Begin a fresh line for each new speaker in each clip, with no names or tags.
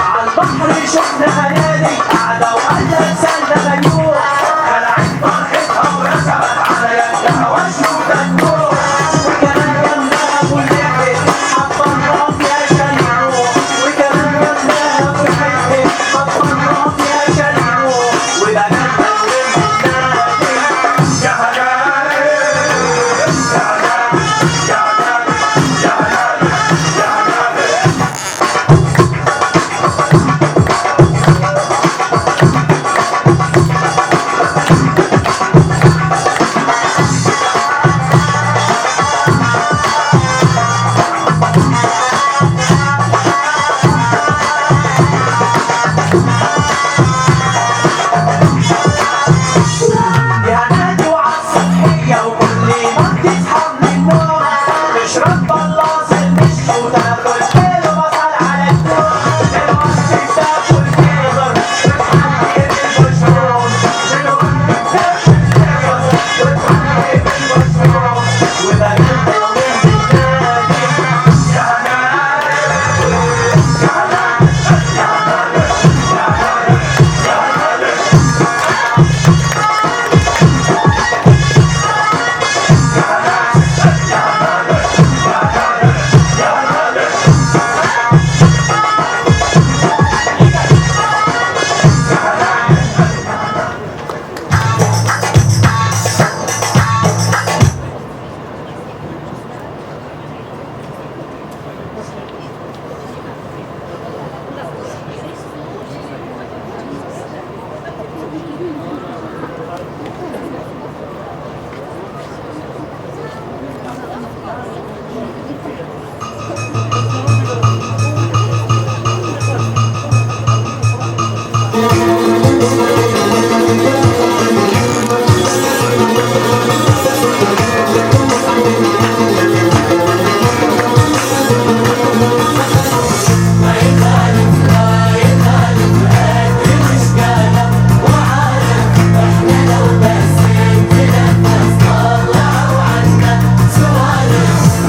على البحر شفنا هنادي قاعدة وقالها لسانها مجنون، خلعت فرحتها ورسمت على يدها وش وتنور، وكمان جنبها كل حاطة الراس يا شنو، وكمان جنبها فرحتها حاطة الراس يا شنو، وبناتها وبناتي
يا هنادي يا هنادي يا هنادي يا هنادي يا هنادي.
يا نادي وعالصبحية وكل ما بتصحى من النوم تشرب بلاص المشي وتاكل كيلو بصل على التوم، دلوقتي بتاكل جزر وتحلي بالمشروم، دلوقتي بتاكل جزر وتحلي بالمشروم، وبناتها وبناتي
يا هنادي يا هنادي يا هنادي يا هنادي يا هنادي. يا هنادي يا هنادي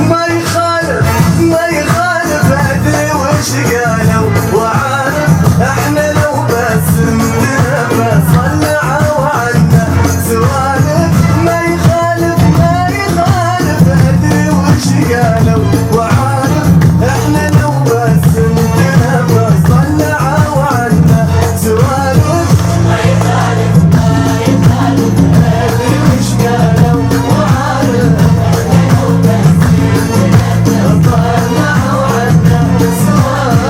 ما يخالف ما يخالف، ادري وش قالوا وعارف احنا لو بس نتنفس طلعوا عنا سوالف. ما يخالف ما يخالف، ادري وش قالوا وعارف احنا لو بس نتنفس طلعوا عنا سوالف. ما يخالف ما يخالف، ادري وش قالوا وعارف طلعوا عنا سوالف.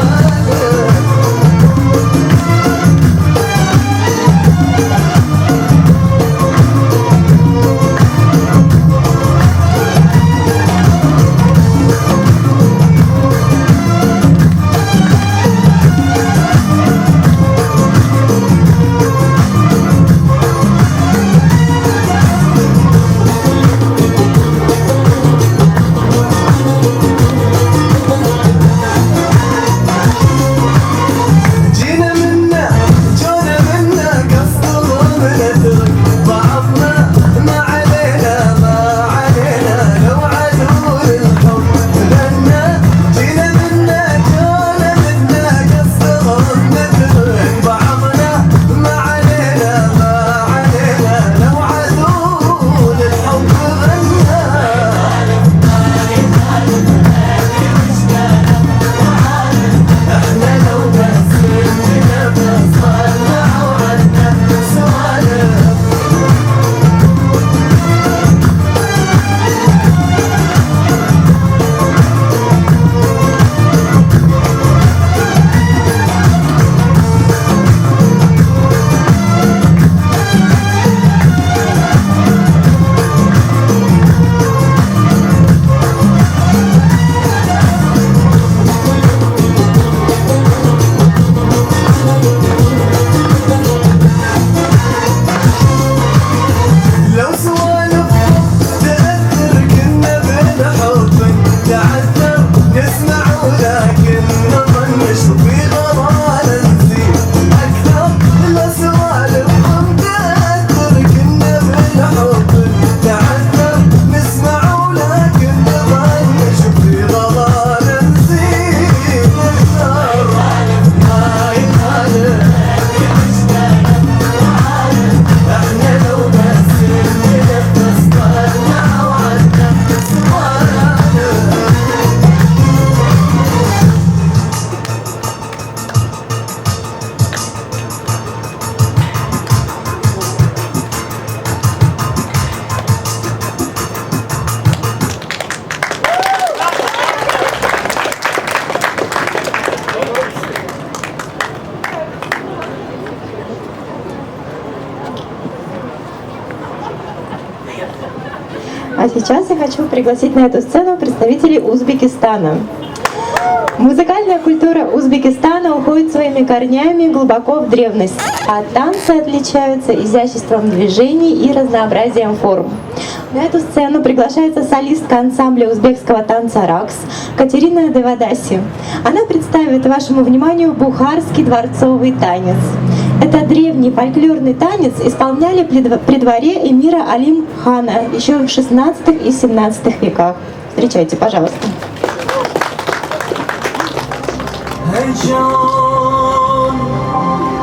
Сейчас я хочу пригласить на эту сцену представителей Узбекистана. Музыкальная культура Узбекистана уходит своими корнями глубоко в древность, а танцы отличаются изяществом движений и разнообразием форм. На эту сцену приглашается солистка ансамбля узбекского танца «Ракс» Катерина Девадаси. Она представит вашему вниманию бухарский дворцовый танец. Это древний фольклорный танец исполняли при дворе эмира Алим хана еще в 16 и 17 веках. Встречайте, пожалуйста.
Ey can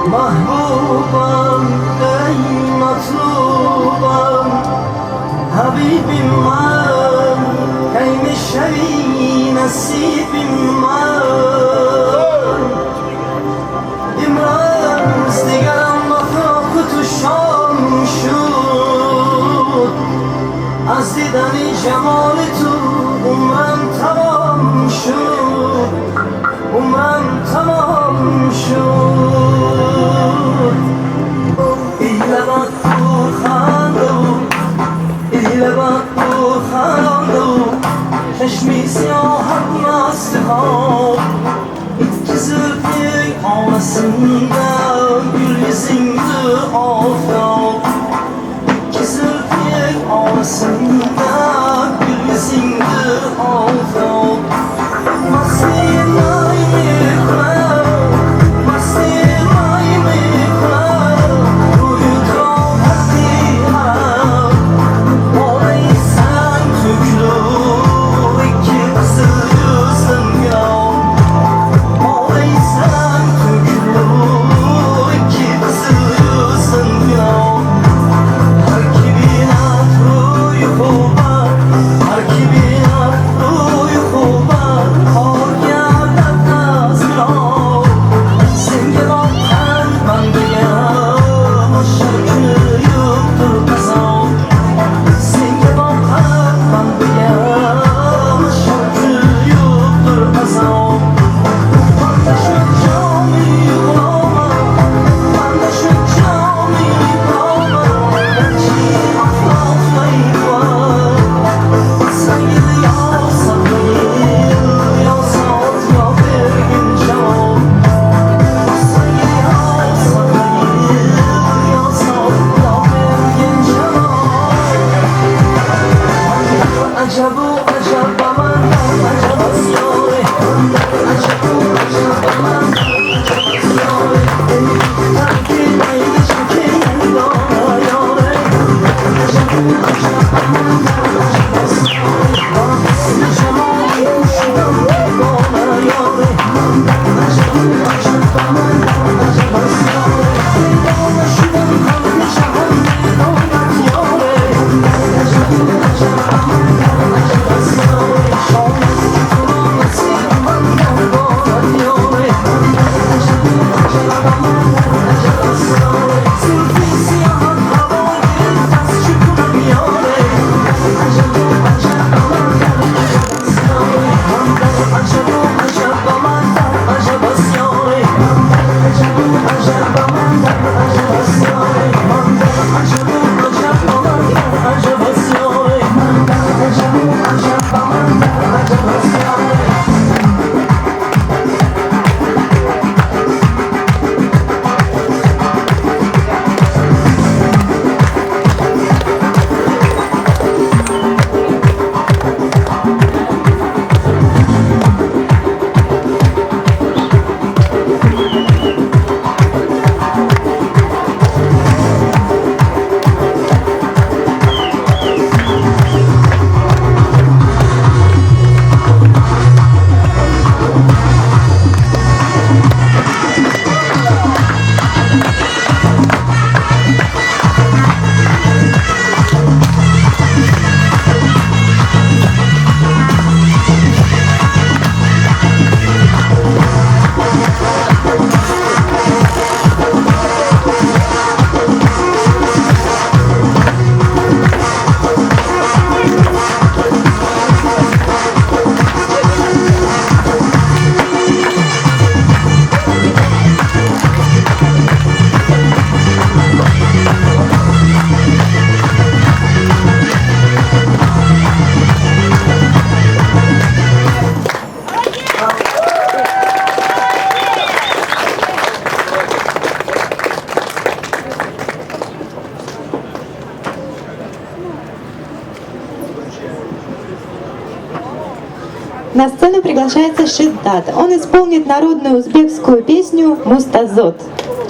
mahbubam, ey matlubam, Habibim man, ey meşevi nasibim man. İmroz digaram ba firoqi tu shom shud, Az didani jamoli tu umrim tamom shud, Umrim tamom shud. Eylabad bu eylabad bu xandu, Chashmi siyohat mast خواب, Ikki zulfing orasinda gul yuzingdir oftob, Ikki zulfing orasinda gul yuzingdir oftob. Mast may mast may Ruhi haram Olaysan tüklü iki qizil yuzimga, Olaysan tüklü iki qizil yuzimga. Har ki binat ruy xubat, har ki binat ruy.
На сцену приглашается Шиддат. Он исполнит народную узбекскую песню «Мустазот».